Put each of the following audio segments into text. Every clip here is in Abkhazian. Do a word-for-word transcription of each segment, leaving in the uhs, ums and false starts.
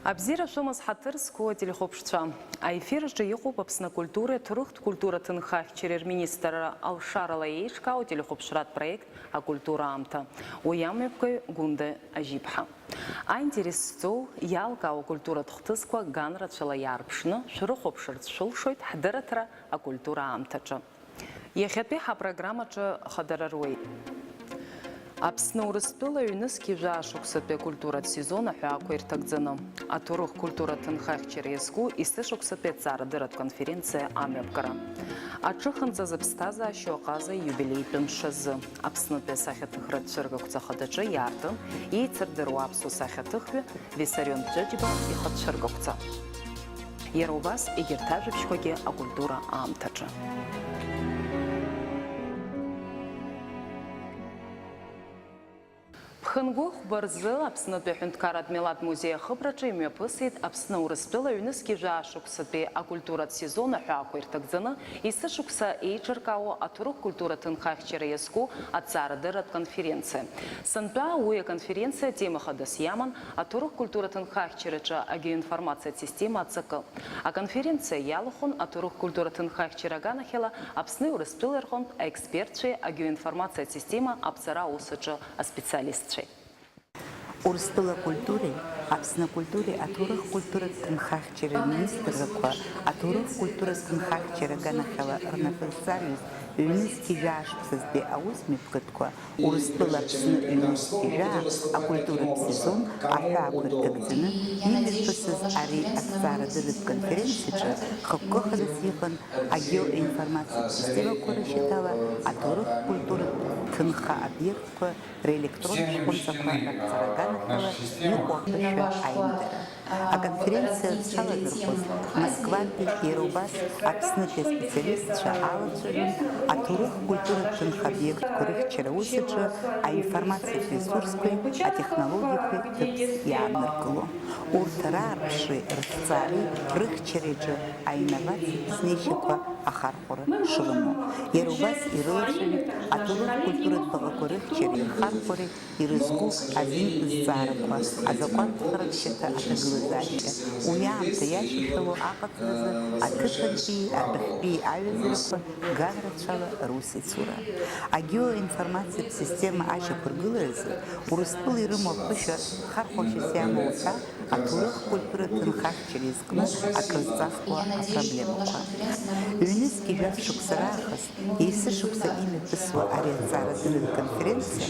Абзиара шәымаз, ҳаҭыр зқәу ателехәаԥшцәа. Аефир аҿы иҟоуп Аԥсны акультуреи аҭоурыхтә культура ҭынхахьчареи рминистрра алшарала еиҿкаау ателехәаԥшратә проект «Акультура аамҭа». Уи амҩаԥгаҩ Гәында Ажьиԥҳа. Аинтерес зҵоу, иалкаау акультуратә хҭысқәа ганрацәала иаарԥшны шәрыхәаԥшырц шәылшоит ҳдырраҭара «Акультура аамҭаҿы». Иахьатәи ҳапрограммаҿы хадара руеит. Аԥсны Урыстәыла ҩнызқьи жәаа шықәсатәи акультуратә сезон аҳәаақәа ирҭагӡаны, аҭоурых-культуратә ҭынхахьчара иазку есышықәсатәи аҭҵаарадырратә конференциа амҩаԥгара. Аҿыханҵа зыԥсҭазаашьоу аҟаза ииубилеитәым шазы Аԥснытәи асахьаҭыхратә цәыргақәҵа хадаҿы иаартын еицырдыруа аԥсуа сахьаҭыхҩы Виссарион Ҷыҷба ихатә цәыргақәҵа. Иара убас егьырҭ ажәабжьқәагьы акультура аамҭаҿы. Ԥхынгәы хәба рзы Аԥснытәи аҳәынҭқарратә милаҭ музеи ахыбраҿы имҩаԥысит Аԥсны Урыстәыла ҩнызқьи жәаа шықәсатәи акультуратә сезон аҳәаақәа ирҭагӡаны есышықәса еиҿыркаауа аҭоурых-культура ҭынхахьчара иазку аҭҵаарадырратә конференциа. Сынтәа уи аконференциа атема хадас иаман аҭоурых-культура ҭынхахьчараҿы агеоинформациатә система аҵакы. Аконференциа иалахәын аҭоурых-культура ҭынхахьчара аганахьала Аԥсни Урыстәылеи рҟынтә аекспертцәеи агеоинформациатә система аԥҵара аус аҿы аспециалистцәеи. Урыстәыла акультуреи Аԥсны акультуреи аҭоурых-культуратә ҭынхахьчареи рминистррақәа аҭоурых-культуратә ҭынхахьчара аганахьала рнапы зҵарҩыз ҩнызқьи жәаа шықәсазтәи аусмҩаԥгатәқәа Урыстәыла Аԥсны ҩнызқьи жәаа акультуратә сезон аҳәаақәа ирҭагӡаны имҩаԥысыз ари аҭҵаарадырратә конференциаҿы хықәкы хадас иҟан агеоинформациатә системақәа рышьаҭала аҭоурых-культуратә ҭынха обиектқәа реелектронтә шәҟәынҵақәа раԥҵара аганахьала иҟоу аԥышәа аимдара. Аконференциа зҽалазырхәыз Москвантәи, иара убас Аԥснытәи аспециалистцәа алацәажәон аҭоурых-культуратә ҭынха обиектқәа рыхьчара аус аҿы аинформациатә ресурсқәеи атехнологиақәеи ҭыԥс иааныркыло. Урҭ раарԥшреи рыҭҵаареи рыхьчареи аҿы аинновациатә знеишьақәа ахархәара шрымоу. Иара убас ирылацәажәеит аҭоурых-культуратә баҟақәа рыхьчареи рхархәареи ирызку азин зҵаарақәа, азакәанҵаҟара ршьаҭа аҭагылазаашьа, уи аамҭа иашьашәало аҟаҵаразы аҭыԥантәии адәахьтәии аҩаӡарақәа ганрацәала русеицура. Агеоинформациатә система ашьақәыргыларазы Урыстәыла ирымоу аԥышәа хархәашьас иамоу ҳәа аҭоурых-культуратә ҭынхахьчара иазкны акрызҵазкуа апроблемақәа. Ҩнызқьи жәаф шықәса раахыс есышықәса имҩаԥысуа ари аҭҵаарадырратә конференциа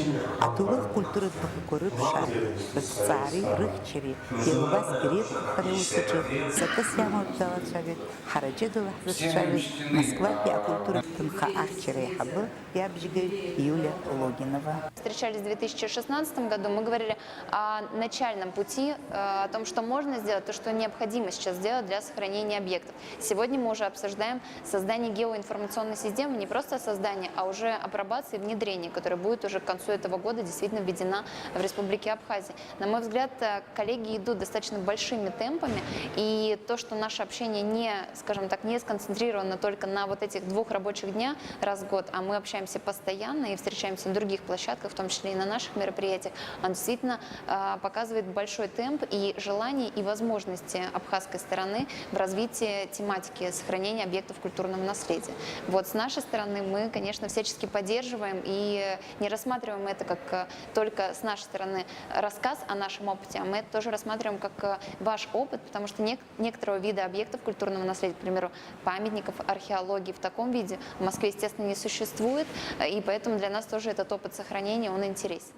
аҭоурых-культуратә баҟақәа рыԥшаареи, рыҭҵаареи, рыхьчареи, иара убасгьы реиқәырхареи аус аҿы ҵакыс иамоу далацәажәеит ҳара ҷыдала ҳзыцәцәажәаз Москватәи акультуратә ҭынха ахьчара аиҳабы иабжьгаҩ Юлиа Логинова. Встречались в две тысячи шестнадцатом году, мы говорили о начальном пути, э, о том, что можно сделать, то, что необходимо сейчас сделать для сохранения объектов. Сегодня мы уже обсуждаем создание геоинформационной системы, не просто создание, а уже апробации и внедрение, которая будет уже к концу этого года действительно введена в Республике Абхазия. На мой взгляд, э, коллеги идут достаточно большими темпами, и то, что наше общение не, скажем так, не сконцентрировано только на вот этих двух рабочих дня раз в год, а мы общаемся постоянно и встречаемся на других площадках, в том числе и на наших мероприятиях, оно действительно, э, показывает большой темп и желание, и возможности абхазской стороны в развитии тематики сохранения объектов культурного наследия. Вот, с нашей стороны мы, конечно, всячески поддерживаем и не рассматриваем это как, э, только с нашей стороны рассказ о нашем опыте, а мы это тоже рассматриваем как, э, ваш опыт, потому что нек-, некоторого вида объектов культурного наследия, к примеру, памятников археологии в таком виде в Москве, естественно, не существует, э, и поэтому для нас тоже этот опыт сохранения, он интересен.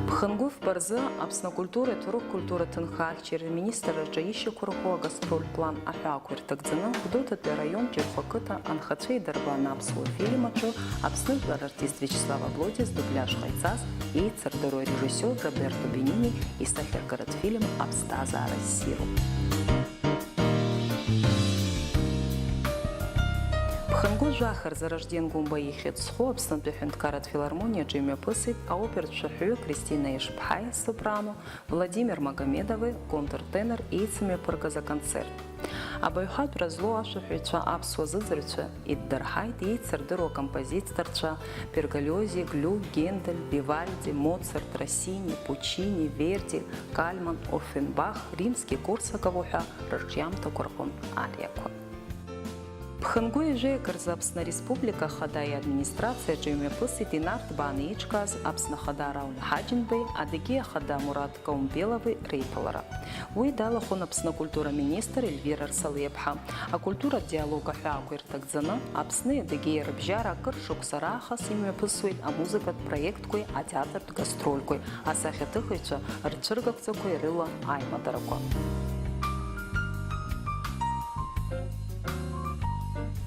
Ԥхынгәыфба рзы Аԥсны акультуреи аҭоурых-культура ҭынха ахьчареи рминистрраҿы ишьақәырӷәӷәо агастрольтә план аҳәаақәа ирҭагӡаны Гәдоуҭатәи араион Ҷырхәа қыҭа анхацәа идырбаны аԥсуа фильм аҿы Аԥсны жәлар артист Виачеслав Аблодиа сдубляжха ицаз еицырдыруа арежиссиор Роберто Бенини исахьаркыратә фильм Аԥсҭазаара ссируп. Ԥхынгәы жәаха рзы Ражден Гәымба ихьӡ зху Аԥснытәи аҳәынҭқарратә филармониаҿы имҩаԥысит аоператә шәаҳәаҩы Кристина Ешԥҳаи, сопрано, Владимир Магомедови, контртенор еицымҩаԥыргаз аконцерт. Абаҩхатәра злоу ашәаҳәаҩцәа аԥсуа зыӡырҩцәа иддырҳаит еицырдыруа композиторцәа Берголиози, Глюк, Гендель, Вивальди, Моцарт, Россини, Пуччини, Верди, Кальман, Оффенбах, Римски-Корсаков уҳәа рырҿиамҭақәа рҟынтә ариақәа. Ԥхынгәы ҩажәеи акы рзы Аԥсны Ареспублика Ахада иадминистрациаҿы имҩаԥысит инарҭбааны еиҿкааз Аԥсны Ахада Рауль Ҳаџьымбеи, Адыгеи Ахада Мураҭ Каумбелови реиԥылара. Уи далахәын Аԥсны акультура министр Ельвира Арсалиаԥҳа. Акультуратә диалог аҳәаақәа ирҭагӡаны, Аԥсни Адыгеи рыбжьара акыр шықәса раахыс имҩаԥысуеит амузыкатә проектқәеи атеатртә гастрольқәеи, асахьаҭыхыҩцәа рцәыргақәҵақәеи рыла аимадарақәа.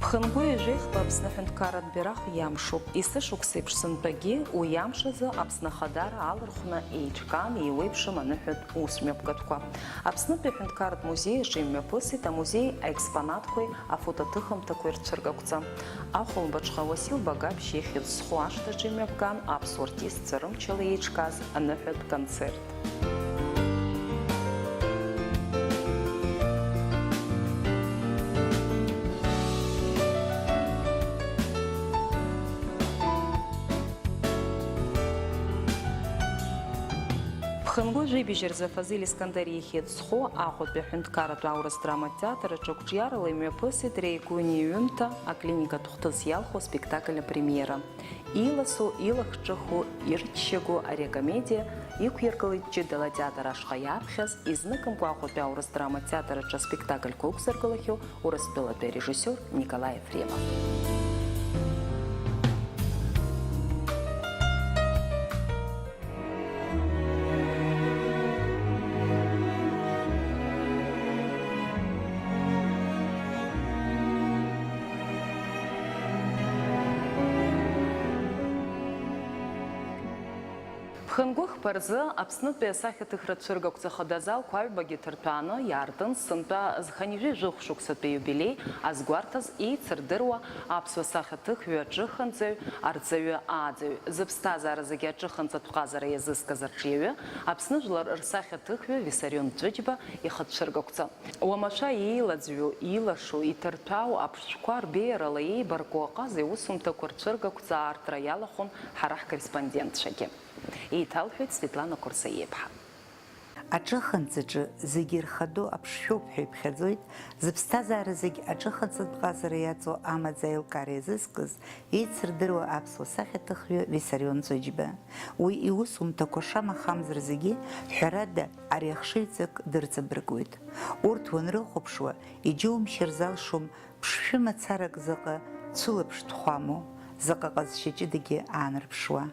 Ԥхынгәы ҩажәеихба Аԥсны аҳәынҭқарратә бираҟ иамшуп. Есышықәсеиԥш сынтәагьы уи амш азы Аԥсны Ахадара алархәны еиҿкаан еиуеиԥшым аныҳәатә усмҩаԥгатәқәа. Аԥснытәи аҳәынҭқарратә музеи аҿы имҩаԥысит амузеи аекспонатқәеи афотоҭыхымҭақәеи рцәыргақәҵа. Ахәылбыҽха Уасил Багаԥшь ихьӡ зху ашҭаҿы имҩаԥган аԥсуа артистцәа рымчала еиҿкааз аныҳәатә концерт. Ԥхынгәы жәибжь рзы Фазиль Искандер ихьӡ зху Аҟәатәи аҳәынҭқарратә аурыс драматә театр аҿы қәҿиарала имҩаԥысит Реигәыни иҩымҭа аклиникатә хҭыс иалху аспектакль апремиера. Иласу, илахҿыху, ирччагоу ари акомедиа иқәиргылеит ҷыдала атеатр ашҟа иааԥхьаз, изныкымкәа Аҟәатәи аурыс драматә театр аҿы аспектакльқәа ықәзыргылахьоу Урыстәылатәи арежиссиор Николаи Ефремов. Ԥхынгәыхԥа рзы Аԥснытәи асахьаҭыхратә цәыргақәҵа хада залқәа аҩбагьы ҭырҭәааны иаартын сынтәа зхынҩажәи жәохә шықәсатәи аиубилеи азгәарҭаз еицырдыруа аԥсуа сахьаҭыхҩы аҿыханҵаҩ, арҵаҩы ааӡаҩ, зыԥсҭазаара зегьы аҿыханҵатә ҟазара иазызкыз арҿиаҩы, Аԥсны жәлар рсахьаҭыхҩы Виссарион Ҵәыџьба ихатә цәыргақәҵа. Уамашәа еилаӡҩу, илашоу, иҭырҭәаау аԥштәқәа рбеиарала еибарку аҟаза иусумҭақәа рцәыргақәҵа аартра иалахәын ҳара ҳкорреспондентцәагьы. Еиҭалҳәеит Светлана Курсаиеԥҳа. Аҿыханҵаҿы зегьы ирхадоу аԥшшәоуп ҳәа иԥхьаӡоит, зыԥсҭазаара зегь аҿыханҵатә ҟазара иаҵоу амаӡа аилкаара иазызкыз, еицырдыруа аԥсуа сахьаҭыхҩы Виссарион Ҵәыџьба. Уи иусумҭақәа шамахамзар зегьы, ҳәарада, ари ахшыҩҵак дырҵабыргуеит. Урҭ уанрыхәаԥшуа, иџьоумшьар залшом ԥшшәы мацарак заҟа цәылаԥш ҭхәамоу, заҟа ҟазшьа ҷыдагьы аанарԥшуа.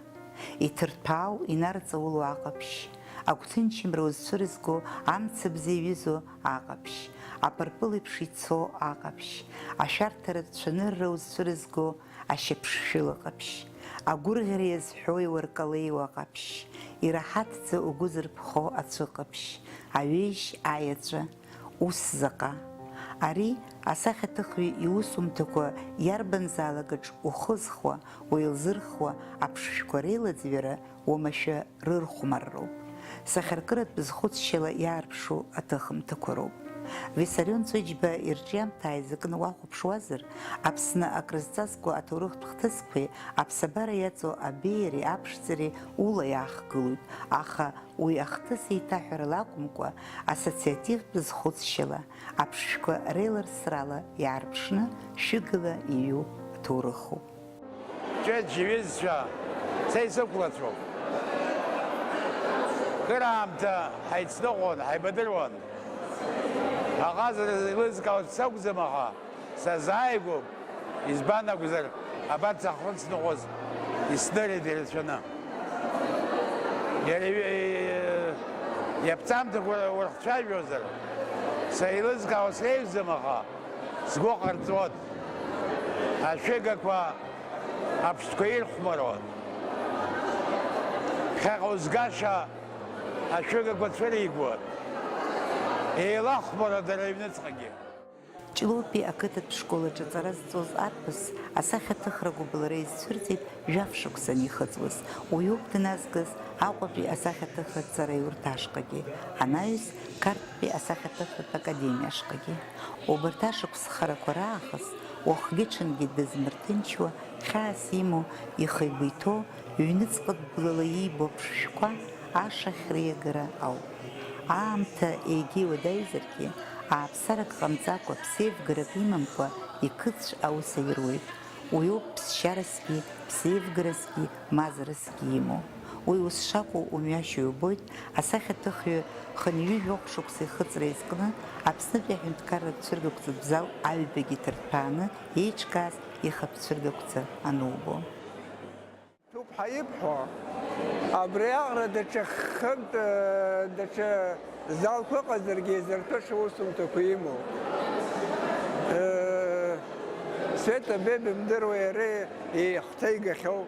Иҭырҭәаау, инарҵаулоу аҟаԥшь, агәҭынчымра узцәырызго, амцабз иаҩызоу аҟаԥшь, апырпыл еиԥш ицо аҟаԥшь, ашәарҭаратә цәанырра узцәырызго ашьаԥшшәыла ҟаԥшь, агәырӷьара иазҳәо иуаркалеиуа ҟаԥшь, ираҳаҭӡа угәы зырԥхо ацәыҟаԥшь, аҩежь, аеҵәа, ус заҟа. Ари асахьаҭыхҩы иусумҭақәа иарбанзаалак аҿы ухызхуа, уеилзырхуа аԥшшәқәа реилаӡҩара уамашәа рырхәмарроуп. Сахьаркыратә зхәыцшьала иаарԥшу аҭыхымҭақәа роуп. Виссарион Ҵәыџьба ирҿиамҭа ааизакны уахәаԥшуазар, Аԥсны акрызҵазкуа аҭоурыхтә хҭысқәеи аԥсабара иаҵоу абеиареи аԥшӡареи ула иаахгылоит, аха уи ахҭыс еиҭаҳәарала акәымкәа, ассоциативтә зхәыцшьала, аԥшшәқәа реиларсрала иаарԥшны шәыгала иҩу аҭоурыхуп. Ҷыҷ иҩызцәа, са исықәлацәоуп. Кыраамҭа ҳаицныҟәон, ҳаибадыруан. Аҟазара еилызкаауа сакәӡам, аха сазааигәоуп, избан акәзар, абарҭ сахьрыцныҟәоз иснырит ирацәаны. Иара иҩ-, иаԥҵамҭақәа урхцәажәозар, са еилызкаауа среиӷьӡам, аха сгәы ҟарҵон. Ашәыгақәа аԥштәқәа ирхәмаруан. Ԥхьаҟа узгаша ашәыгақәа цәыригон. Еилахәмаруан дара рыҩныҵҟагьы. Ҷлоутәи ақыҭатә школ аҿы аҵара зҵоз арԥыс асахьаҭыхра гәыбылра изцәырҵит жәаф шықәса анихыҵуаз. Уиоуп дназгаз Аҟәатәи асахьаҭыхратә ҵараиурҭа ашҟагьы, анаҩс Қарҭтәи асахьаҭыхратә академиа ашҟагьы. Убарҭ ашықәс харақәа раахыс, уахгьы-ҽынгьы дызмырҭынчуа, хьаас имоу, ихы-игәы иҭоу, ҩныҵҟатә блала иибо аԥшшәқәа ашахь риагара ауп. Аамҭа егьа иуадаҩзаргьы, ааԥсарак ҟамҵакәа, ԥсеивгарак имамкәа, иқыцә аус аируеит. Уиоуп ԥсшьарасгьы, ԥсеивгарасгьы, мазарасгьы имоу. Уи ус шакәу умҩашьо иубоит, асахьаҭыхҩы хынҩажәи жәохә шықәса ихыҵра изкны Аԥснытәи аҳәынҭқарратә цәыргақәҵатә зал аҩбагьы ҭырҭәааны еиҿкааз ихатә цәыргақәҵа анубо. Ҭыԥҳа ибҳәо, абри аҟара даҽа хынтә, даҽа залқәа ыҟазаргьы, изырҭәыша усумҭақәа имоуп. Света Бебе, имдыруа иара еихәҭа игахьоу,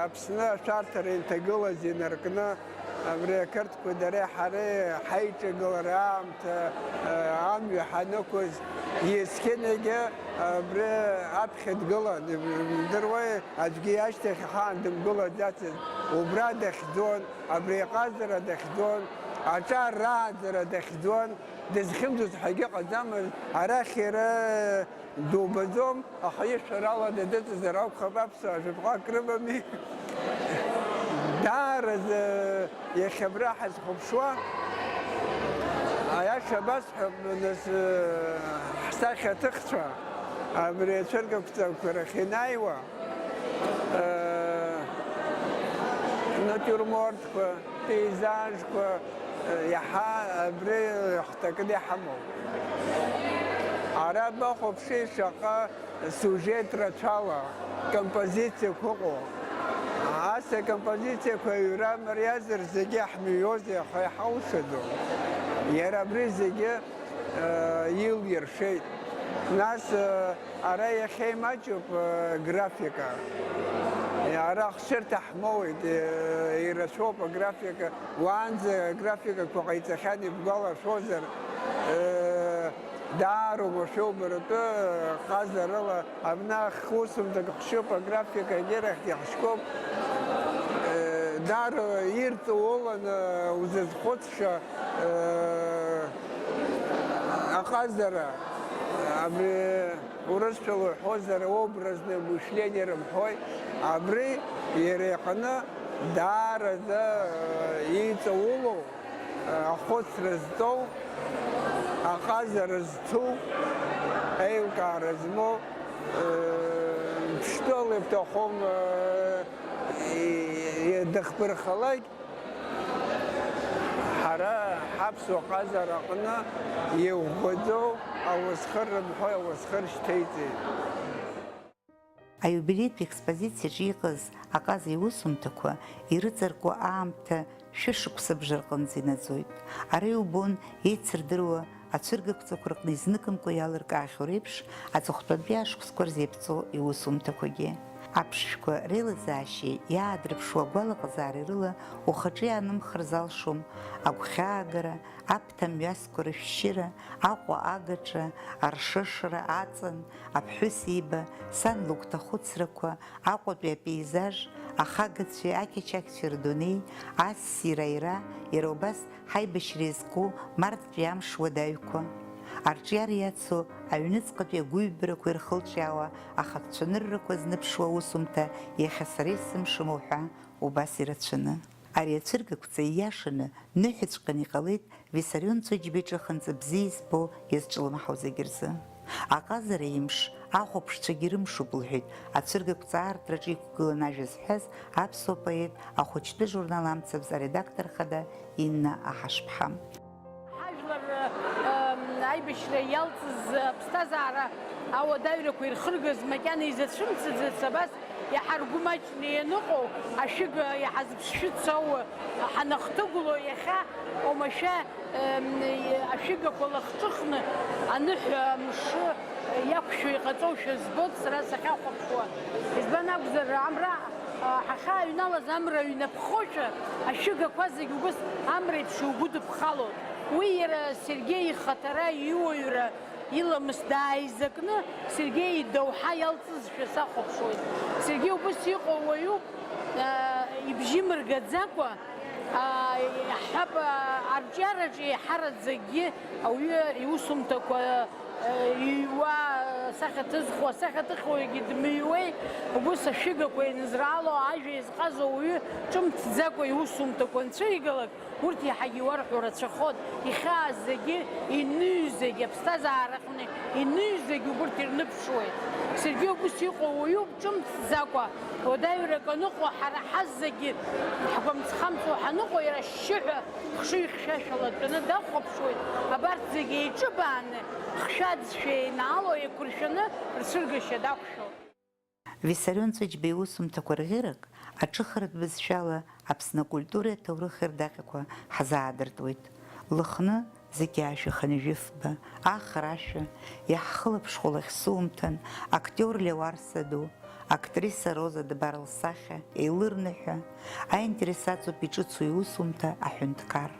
Аԥсны ашәарҭара инҭагылаз инаркны, абри ақырҭқәеи дареи ҳареи ҳаиҿагылара аамҭа, амҩа ҳанықәыз, есқьынагьы абри аԥхьа дгылан, имдыруеи, аӡәгьы иашьҭахь ахаан дымгылаӡацызт, убра дахьӡон, абри аҟазара дахьӡон, аҿар рааӡара дахьӡон, дызхьымӡоз ҳәагьы ыҟаӡамызт, арахь иара дубаӡом, аха ишәарала дадыҵазар акәхап, аԥсуаа жәаԥҟак рымами. Даараӡа иахьа абра ҳазхәаԥшуа, аиаша абасҳәап, нас, ҳсахьаҭыхцәа абри ацәыргақәҵақәа рахь инааиуа, натиурмортқәа, пейзажқәа, иаҳа абри хҭакны иҳамоуп. Ара бахәаԥши, шаҟа сиужет рацәала композициақәа ыҟоу. Ас акомпозициақәа аҩра мариазар, зегьы ҳмыҩуазеи, аха иҳалшаӡом. Иара абри зегьы, э, илиршеит. Нас, э, ара иахьа имаҷуп, э, графика. Ара ахшьырҭа ҳмоуит, э, ирацәоуп аграфика. Уаанӡа аграфикақәа ҟаиҵахьан, ибгәалашәозар, э, даара уамашәа убаратәы ҟазарыла, абна хусумҭак хшьуп, аграфика егьырахьгьы хшьқәоуп. Э, даара ирҵауланы узызхәыцша, э, аҟазара, абри урысшәала уҳәозар, образное мышление рымҳәои, абри иара иҟны даараӡа, э, иҵаулоу, ахәыцра зҵоу, аҟазара зцу, аилкаара змоу, э, Ԥштәыла ибҭахым, э, и-, и-, дыхбырхалак, ҳара ҳаԥсуа ҟазара аҟны иӷәӷәаӡоу ауасхыр рымҳәои ауасхыр шьҭеиҵеит. Аиубилеитә експозициаҿы иҟаз аҟаза иусумҭақәа ирыҵаркуа аамҭа шәышықәсыбжа рҟынӡа инаӡоит. Ара иубон еицырдыруа ацәыргақәҵақәа рҟны изныкымкәа иалыркаахьоу реиԥш, аҵыхәтәантәи ашықәсқәа рзы иаԥҵоу иусумҭақәагьы. Аԥшшәқәа реилазаашьеи иаадырԥшуа агәалаҟазаареи рыла ухаҿы иаанымхар залшом агәхьаагара, аԥҭа мҩасқәа рышәшьыра, Аҟәа агаҿа, аршышра, аҵан, аԥҳәыс ииба, сан лыгәҭа хәыцрақәа, Аҟәатәи апеизаж, ахагацәеи ақьачақьцәеи рдунеи, ассир аира, иара убас ҳаибашьра иазку марттәи амш уадаҩқәа. Арҿиара иацу аҩныҵҟатәи агәыҩбарақәа ирхылҿиаауа ахатә цәаныррақәа зныԥшуа аусумҭа иахьа сара исзымшым уҳәа убас ирацәаны. Ари ацәыргақәҵа ииашаны, ныҳәаҵәҟьаны иҟалеит Виссарион Ҵәыџьба иҿы ахьынҵа бзиа избо иазҿлымҳау зегь рзы. Аҟазара имш ахәаԥшцәагьы ирымшуп, лҳәеит ацәыргақәҵа аартраҿы иқәгыланы ажәа зҳәаз аԥсуа поет, ахәыҷтәы журнал Амцабз аредактор хада Инна Аҳашԥҳа. Ҳажәлар, ы, аибашьра иалҵыз аԥсҭазаара ауадаҩрақәа ирхыргаз макьана изацәымцаӡац, абас иаҳа ргәы маҷны ианыҟоу, ашәыга иаҳа зыԥшшәы цоу ҳанахҭыгәло, иахьа оумашәа, ы, ашәыгақәа лахҿыхны аныҳәа амшы иақәшәо иҟаҵоушәа збоит сара сахьахәаԥшуа. Избан акәзар, амра, ы, ҳахьааҩналаз амра ҩнаԥхошәа, ашәыгақәа зегь убыс амреиԥш иугәыдыԥхалон. Уи иара Сергеи ихаҭара, иуаҩра, Иламыс дааизакны Сергеи идоуҳа иалҵызшәа сахәаԥшуеит. Сергеи убыс иҟоу уаҩуп, аа, ибжьы мыргаӡакәа, аа, иаҳҳәап, аа, арҿиараҿы еиҳараӡакгьы ауаҩы иусумҭақәа, аа, иҩуа, асахьа ҭызхуа, асахьаҭыхуаҩгьы дмыҩуеи, убыс ашәыгақәа еинызраало, ажәа иазҟазо ауаҩы ҿымҭӡакәа иусумҭақәа анцәыригалак, урҭ иаҳагьы иуарҳәо рацәахоит, ихьаа зегьы, иныҩ зегьы, аԥсҭазаараҟны иныҩ зегьы убырҭ ирныԥшуеит. Сергеи убыс иҟоу уаҩуп, ҿымҭӡакәа, уадаҩрак аныҟоу, ҳара ҳазегьы ҳгәамҵ-хамҵуа ҳаныҟоу, иара ашьшьыҳәа хшыҩ хьшәашәала дтәаны дахәаԥшуеит, абарҭ зегьы еиҿыбааны, хшәаӡшәа еинаало еиқәыршәаны рцәыргашьа дақәшәоит. Виссарион Ҵәыџьба иусумҭақәа рӷьырак, аҿыхаратә бызшәала Аԥсны акультуреи аҭоурыхи рдаҟьақәа ҳзаадыртуеит. Лыхны зегь аашәа хынҩажәи фба, Ахра ашәа, Иаҳхылаԥшхәу лахь сумҭан, актиор Леуарса ду, актриса Роза Дбар лсахьа, Еилырныҳәа, аинтерес аҵоуп иҿыцу иусумҭа аҳәынҭқар.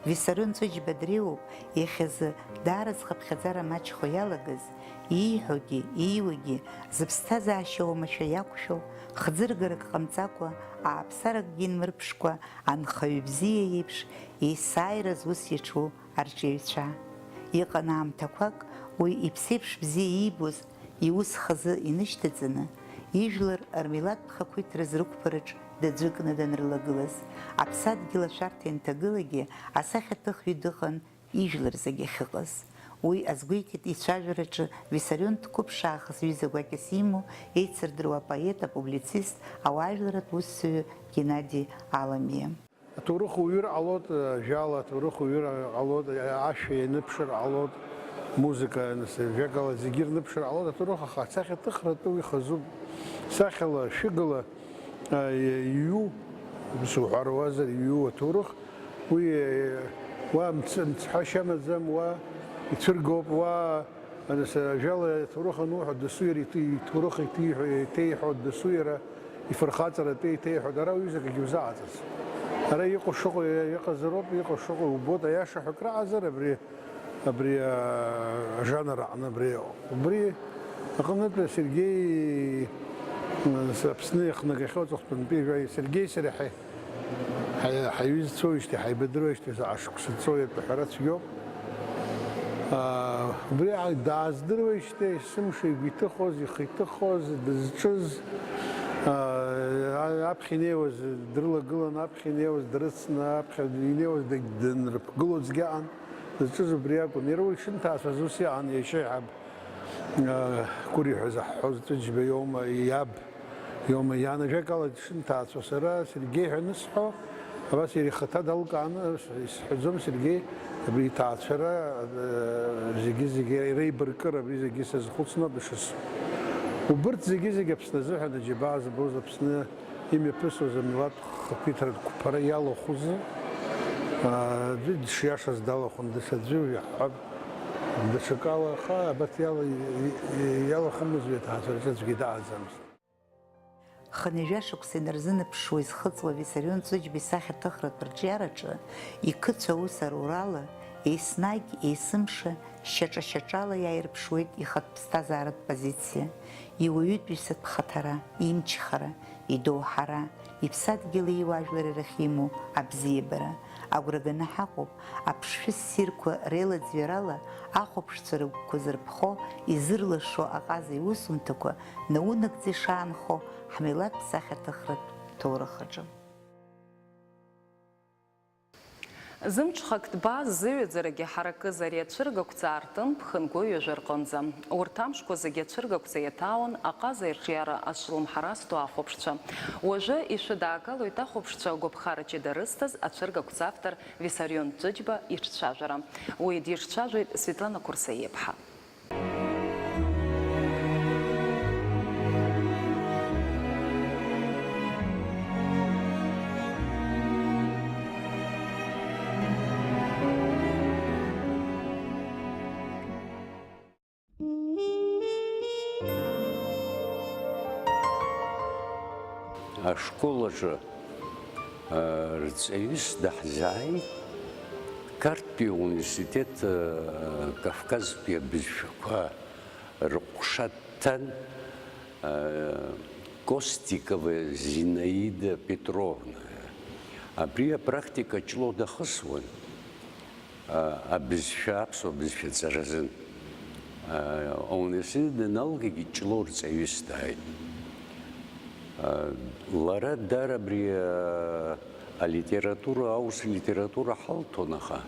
Виссарион Ҵәыџьба дреиуоуп иахьазы даара зхыԥхьаӡара маҷхо иалагаз, ииҳәогьы, ииуагьы, зыԥсҭазаашьа уамашәа иақәшәо, хӡыргарак ҟамҵакәа, ааԥсаракгьы инмырԥшкәа, анхаҩы бзиа иеиԥш, есааираз ус иаҿу арҿиаҩцәа. Иҟан аамҭақәак, уи иԥсеиԥш бзиа иибоз, иус хазы инышьҭаҵаны, ижәлар рмилаҭтә хақәиҭра зрықәԥараҿ даӡәыкны данрылагылаз, аԥсадгьыл ашәарҭа ианҭагылагьы асахьаҭыхҩы дыҟан ижәлар зегь ахьыҟаз. Уи азгәеиҭеит ицәажәараҿы Виссарион дқәыԥшаахыс ҩыза гәакьас имоу, еицырдыруа апоет, апублицист, ауаажәларратә усзуҩы Геннади Аламиа. Аҭоурых уҩыр ҟалоит, ажәала аҭоурых уҩыр ҟалоит, ашәа ианыԥшыр ҟалоит, музыка, нас, ажәакала, зегьы рныԥшыр ҟалоит аҭоурых, аха асахьаҭыхратәы уи хазуп. Сахьала, шәыгала, а, иҩу, ус уҳәар уазар, иҩу аҭоурых, уи, уа мц-, мцҳәашьа амаӡам, уа ицәыргоуп, уа Нас, ажәала, аҭоурых ануҳәо, дасу иара иҭи-, иҭоурых иҭиҳәо, иҭеиҳәо, дасу иара ифырхаҵаратәы иҭеиҳәо, ара уҩызак акгьы узаҟаҵац. Ара иҟоу шыҟоу иа-, иҟазароуп, иҟоу шыҟоу убоит, аиаша ҳәа акраҟазар, абри, абри, аа, ажанр аҟны, абри, убри аҟнытә Сергеи, м, с-, Аԥсны иахнагахьоу аҵыхәтәантәи жәаҩа Сергеи сареи ҳаи-, Ҳаи-, ҳаиҩызцәоуижьҭеи, ҳаибадыруеижьҭеи заҟа шықәса ҵуеит аҳәара цәгьоуп. Аа, убри ааи дааздыруеижьҭеи, есымша игәы иҭыхоз, ихы иҭыхоз, дызҿыз, аа, аԥхьа инеиуаз дрылагылан, аԥхьа инеиуаз дрыцны, аԥхьа инеиуаз даг-, данрыԥгыло аӡәгьы аҟан, дызҿыз убри акәын. Иара уи дшынҭаацәаз ус иҟан, иашьа иҳаб. Кәыри ҳәа заҳҳәоз Ҵәыџьба иоума, иаб иоума, иан, ажәакала, дшынҭаацәоу сара Сергеи ҳәа анысҳәо, абас иара ихаҭа далкааны исҳәаӡом, Сергеи, абри иҭаацәара, э, зегьы-зегьы иреибаркыр, абри зегьы сазхәыцны дышыс-, убырҭ зегьы-зегьы Аԥсны азыҳәан аџьабаа збоз, Аԥсны имҩаԥысуаз амилаҭ хақәиҭратә қәԥара иалахәыз, аа, аӡәы дшиашаз далахәын, даҽаӡәы иаҳҳәап, даҽакала, аха абарҭ иала-, и-, и-, иалахәымыз уи аҭаацәараҿы аӡәгьы дааӡамызт. Хынҩажәа шықәса инарзынаԥшуа изхыҵуа Виссарион Ҵәыџьба исахьаҭыхратә рҿиараҿы иқыцәа аус арурала, еснагь, есымша, шьаҿа-шьаҿала иааирԥшуеит ихатә ԥсҭазааратә позициа, иуаҩытәыҩсатә хаҭара, имчхара, идоуҳара, иԥсадгьыли иуаажәлари рахь имоу абзиабара. Агәра ганы ҳаҟоуп, аԥшшәы ссирқәа реилаӡҩарала ахәаԥшцәа рыгәқәа зырԥхо, изырлашо аҟаза иусумҭақәа наунагӡа ишаанхо ҳмилаҭтә сахьаҭыхратә ҭоурых аҿы. Зымҽхак ҭбаа ззыҩаӡарагьы ҳаракыз ари ацәыргақәҵа аартын ԥхынгәы ҩажәа рҟынӡа. Урҭ амшқәа зегьы ацәыргақәҵа иаҭаауан аҟаза ирҿиара азҿлымҳара азҭо ахәаԥшцәа. Уажәы ишәыдаагалоит ахәаԥшцәа агәаԥхара ҷыда рызҭаз ацәыргақәҵа автор Виссарион Ҵәыџьба иҿцәажәара. Уи дирҿцәажәеит Светлана Курсаиаԥҳа. Ашкол аҿы, а, рҵаҩыс даҳзааит. Қарҭтәи ауниверситет, э, Кавказтәи абызшәақәа рыҟәша дҭан, э, Костикова Зинаида Петровна. Абри апрактика Ҷлоу дахысуан, э, абызшәа, аԥсуа бызшәа ҵаразын. Э, ауниверситет даналгагьы Ҷлоу рҵаҩыс дааит. Э, лара даара абри, э, алитература, аурыс литература ҳалҭон, аха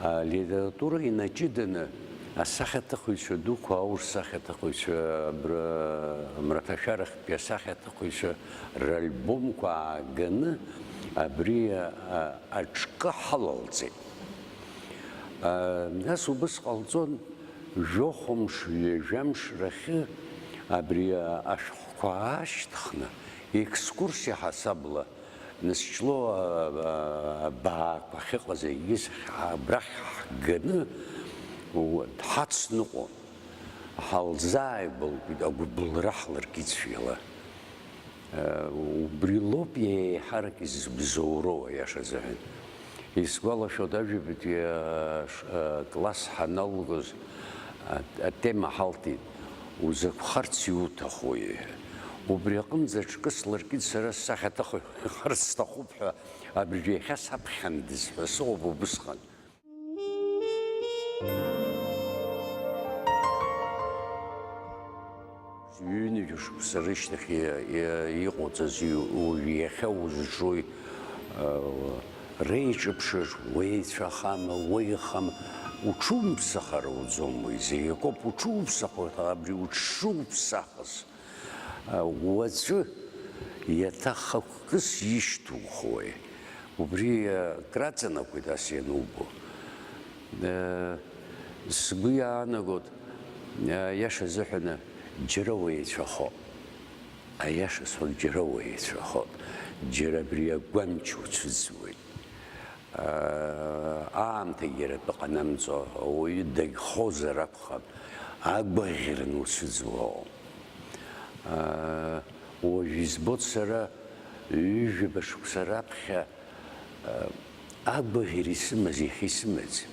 алитература инаҷыданы асахьаҭыхыҩцәа дуқәа, аурыс сахьаҭыхыҩцәа, абра мраҭашәарахьтәи асахьаҭыхыҩцәа ральбомқәа ааганы абри, а, аҿкы ҳалалҵеит. А, нас убыс ҟалҵон, жәохәымш, ҩажәамш рахьы абри, а, ашәҟәқәа аашьҭхны, екскурсиа ҳасабла Нас Ҷлоу, а, а, абаақәа ахьыҟаз егьыс абрахь ҳганы, у-, дҳацныҟәон. Ҳалзааигәалкит, агәыбылра ҳлыркит цәгьала. Э, убри лоуп еиҳарак изыбзоуроу, аиаша азыҳәан. Исгәалашәоит, ажәабатәи, э, ш-, э, класс ҳаналгоз, а-, атема ҳалҭеит, узакәхарц иуҭахуи ҳәа. Убри аҟынӡа аҿкы слыркит сара, сахьаҭыхыҩ харц сҭахуп ҳәа, абыржәы иахьа саԥхьандаз ҳәа сыҟоуп убысҟан. Ҩынҩажәа шықәса рышьҭахь и-, и-, иҟауҵаз и-, уажә иахьа узҿуи, а, реиҿыԥшыр, уеицәахама, уеихама, уҽумԥсахыр ауӡом уи, зегь акоуп, уҽуԥсахуеит, абри уҽшуԥсахыз. Уаҵәы иаҭаххақәкыс ишьҭухуеи? Убри, а, краҵанакуеит ас ианубо. Э, сгәы иаанагоит, а, аиаша азыҳәаны џьара уеицәахо. Аиаша сҳәон, џьара уеицәахо. Џьара абри агәамч уцәыӡуеит. Аамҭагьы иара атәы ҟанамҵо, ауаҩы дагьхозар акәхап, агәаӷьраны уцәыӡуа. Уажә избоит сара, ҩажәаба шықәса раԥхьа агәаӷьра исымаз, иахьа исымаӡам.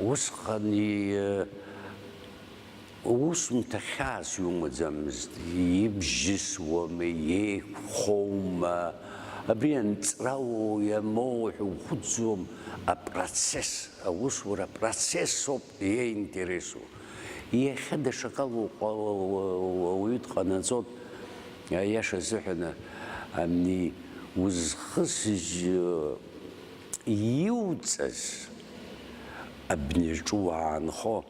Усҟан и-, Усумҭа хьаас иумаӡамызт, ибжьысуама, еиқәхоума, абри анҵрауоу, иамоу ҳәа ухәыцӡом, апроцесс, аусура апроцесс ауп иеинтересу. Иахьа даҽакала уҟа-, уаҩы дҟанаҵоит, аиаша азыҳәан, ани узхысыжьы иуҵаз абни аҿы уаанхо,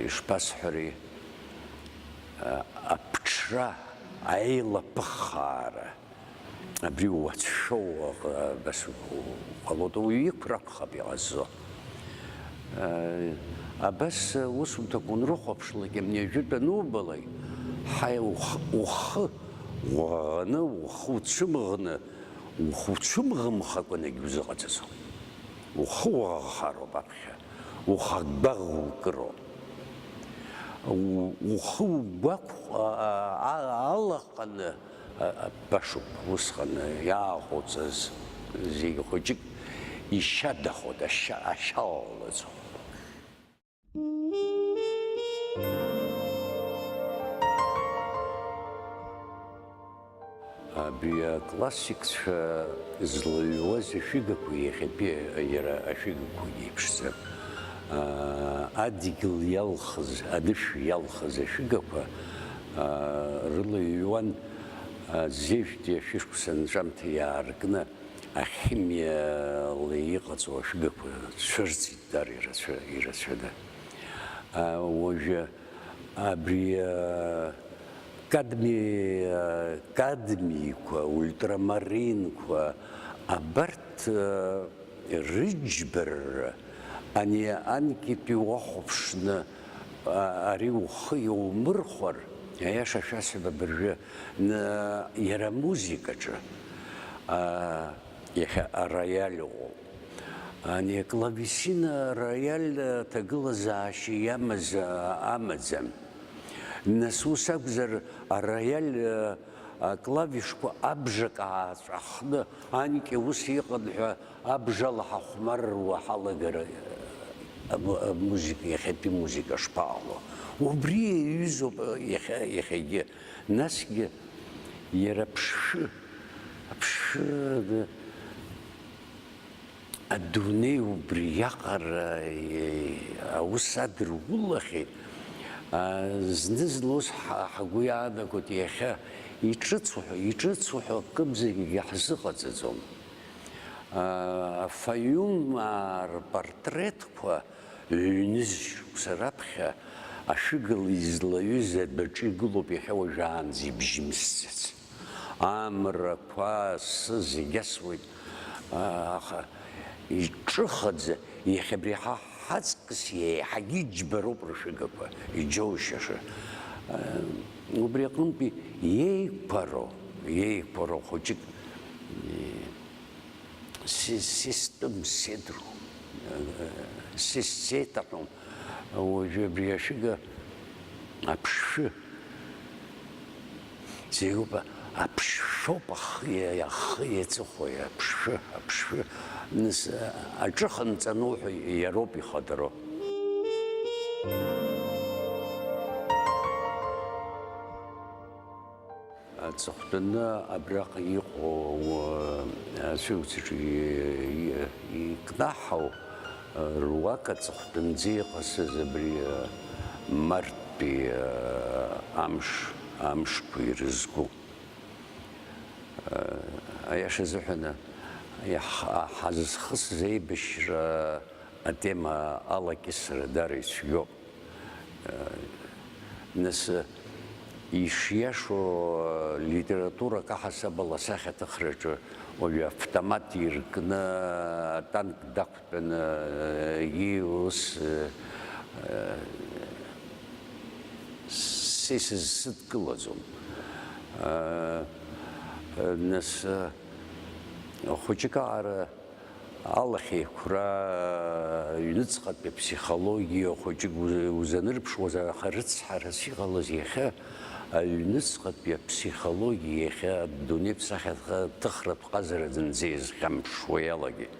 Ишԥасҳәари, аԥҽра, аилаԥыххаара, абри уацәшәо уаҟа-, абас уҟалоит, уаҩы иқәра акәхап иҟазҵо. Абас усумҭақәа унрыхәаԥшлак, абни ажәытә анубалак, ҳаи, ухы, ухы уаӷаны, ухы уцәымӷны, ухы уцәымӷымхакәа егьузыҟаҵаӡом. Ухы уаӷахароуп аԥхьа. Ухагәаӷ укыроуп. У-, ухы угәақә-, а-, а-, алаҟаны, а-, а-, башоуп, усҟан иааҟауҵаз зегь хәыҷык ишьадахоит, ашьа-, ашьалалаӡом. Абри аклассикцәа злаҩуаз ашәыгақәа иахьатәи иара ашәыгақәагьы еиԥшӡам. Аа, адгьыл иалхыз, анышә иалхыз ашәыгақәа, аа, рыла иҩуан, аа, зежәтәи ашәышықәса анҵәамҭа иааркны ахимиала иҟаҵоу ашәыгақәа цәырҵит даара ирацәа-, ирацәаны. Аа, уажәы абри, аа, кадми, кадмиқәа, ультрамаринқәа, абарҭ, рыџьбарра, ани анкьатәи уахәаԥшны, ари ухы иаумырхәар, аиаша шәасҳәап абыржәы, иара амузыкаҿы, иахьа ароиаль ыҟоуп. Ани аклавесин ароиаль аҭагылазаашьа иамаз, амаӡам. Нас ус акәзар, ароиаль, Аклавишқәа абжак ааҵәахны, анкьа ус иҟан ҳәа абжала ҳахәмарруа ҳалагар, аму-, амузика, иахьатәи музика шԥаҟало? Убри иаҩызоуп иахьа, иахьагьы. Насгьы иара аԥшшәы, аԥшшәы, Адунеи убриаҟара, е, аус адырулахьеит. А, зны-зынла ус ҳа-, ҳгәы иаанагоит, иахьа иҿыцу ҳәа, иҿыцу ҳәа акымзаракгьы ҳзыҟаҵаӡом. А, афаиумаа рпортретқәа ҩнызқьшықәса раԥхьа ашәыгала излаҩыз адәаҿы игылоуп иахьа уажәаанӡа ибжьымсӡац. Амрақәа, асы зегь асуеит, аха иҿыхаӡа, иахьа абри ҳа ҳаҵкыс еиҳагьы иџьбароуп рышәыгақәа, иџьоушьаша. Убри аҟынтәи еиқәԥароу, еиқәԥароу хәыҷык, си-, систәым, сеидру, сис-, сеиҭаҳәом. Уажәы абри ашәыга аԥшшәы. Зегьы ыҟоуп, аԥшшәоуп ахы иа-, ахы иаҵыхәа, аԥшшәы, аԥшшәы. Нас, аҿыханҵаны уҳәа иароуп ихадароу. Аҵыхәтәаны абраҟа иҟоу, э, асыҩцаҿы и-, и-, икнаҳау, э, руак аҵыхәтәанӡа иҟасҵаз абри, э, марттәи, э, амш, амшқәа ирызку. Э, аиаша азыҳәан, иаҳ-, ҳазхысыз аибашьра атема алакьысра даара ицәгьоуп. Нас, ишиашоу, литературак аҳасабала асахьаҭыхраҿы уаҩы автомат иркны, атанк дақәтәаны, егьи ус, са исызсыдкылаӡом. Нас, хәыҷык аҟара Алахьеиқәра, аҩныҵҟатәи аԥсихологиа хәыҷык уз-, узанырԥшуазар, аха рыцҳарас иҟалаз иахьа аҩныҵҟатәи аԥсихологиа иахьа адунеи ԥсахьаҭыхратә ҟазара зынӡа иазхьамԥшуа иалагеит.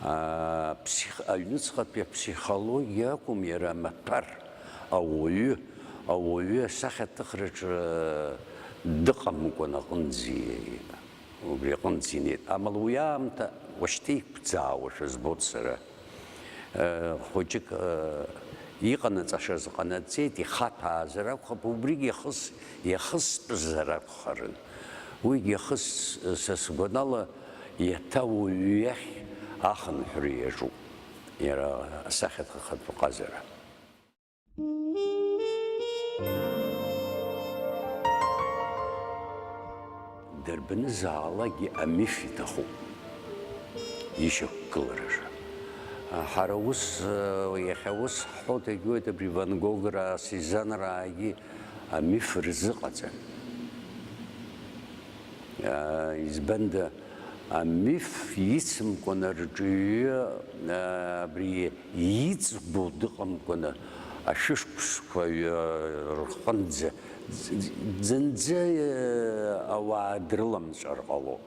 А, ԥсих-, аҩныҵҟатәи аԥсихологиа акәым иара амаҭәар, ауаҩы, ауаҩы асахьаҭыхраҿы дыҟамкәан аҟынӡа. Убри аҟынӡа инеит. Амала уи аамҭа уашьҭа иқәӡаауашәа збоит сара. Э, хәыҷык, э, иҟанаҵашаз ҟанаҵеит, ихаҭәаазар акәхап, убригь иахыс-, иахыстәызар акәхарын. Уигь иахыс-, са сгәанала, иаҭа уаҩы иахь ахынҳәра иаҿуп, иара асахьаҭыхратә ҟазара. Дарбанызаалакгьы амиф иҭахуп ишьақәгылараҿы. Ҳара ус, иахьа ус ҳҳәоит, егьуеит, абри Ван Гограа, Сезанраагьы амиф рзыҟаҵан. Избанда, амиф ицымкәан арҿиаҩы, абри иӡбо дыҟамкәаны, ашәышықәсқәа, рҟынӡа, зынӡа, ауаа дрыламҵәар ҟалоуп.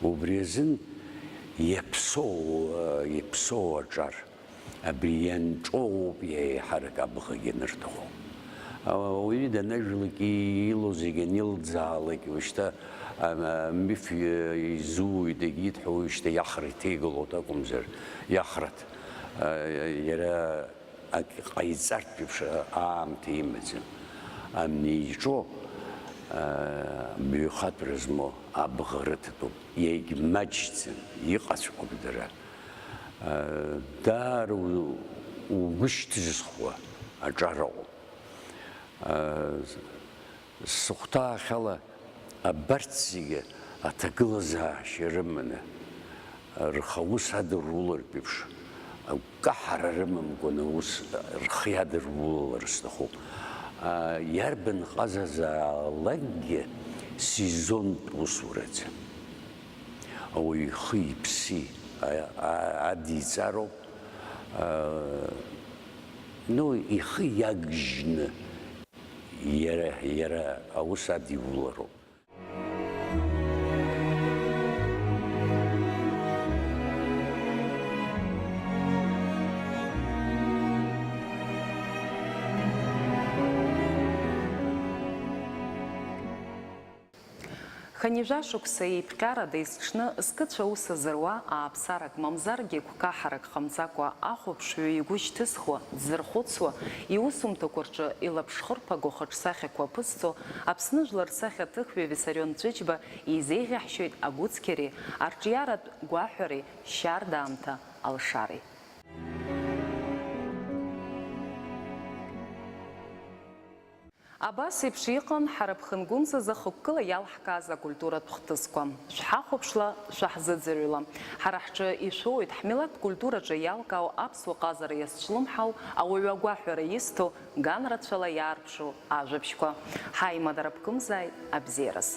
Убри азын иаԥсоу, иаԥсоу аҿар. Абри ианҿоуп еиҳарак абӷагь анырҭаху. Ауаҩы данажәлак, илоу зегь анилӡаалак, уажәшьҭа, а, амиф изууеит, егьидҳәоу, уажәшьҭа Иахраҭ иҭеигалоит акәымзар, Иахраҭ, а, иара ак ҟаиҵартә еиԥш аамҭа имаӡам. Амни иҿоу, а, баҩхатәра змоу абӷа рыҭатәуп, иагьмаҷӡам, иҟаҵәҟьоуп дара. Даара у-, угәы шьҭызхуа аҿар ыҟоуп. Сыхәҭаахьала абарҭ зегьы аҭагылазаашьа рыманы, рхы аус адырулартә еиԥш, агәкаҳара рымамкәан аус рхы иадырулалар сҭахуп. Иарбан ҟазазаалакгьы сезонтә усураӡам. Ауаҩы ихы-иԥси, а, а, адиҵароуп, а, ну, ихы иагжьны, Иара, иара аус адиулароуп. Хынҩажәа шықәса еиԥҟьарада есҽны зқыцәа аус азыруа, ааԥсарак мамзаргьы гәкаҳарак ҟамҵакәа ахәаԥшҩы игәы шьҭызхуа, дзырхәыцуа, иусумҭақәа рҿы илаԥшхырԥагоу хаҿсахьақәа аԥызҵо Аԥсны жәлар рсахьаҭыхҩы Виссарион Ҵәыџьба изеиӷьаҳшьоит агәыцқьареи арҿиаратә гәаҳәареи шьарда аамҭа алшареи. Абас еиԥш иҟан ҳара ԥхынгәынзазы хықәкыла иалҳкааз акультуратә хҭысқәа. Шәҳахәаԥшла, шәаҳзыӡырҩла. Ҳара ҳҿы ишәоуеит ҳмилаҭтә культураҿы иалкаау аԥсуа ҟазара иазҿлымҳау, ауаҩы агәаҳәара изҭо, ганрацәала иаарԥшу ажәабжьқәа. Ҳаимадара ԥкымзааит абзиараз!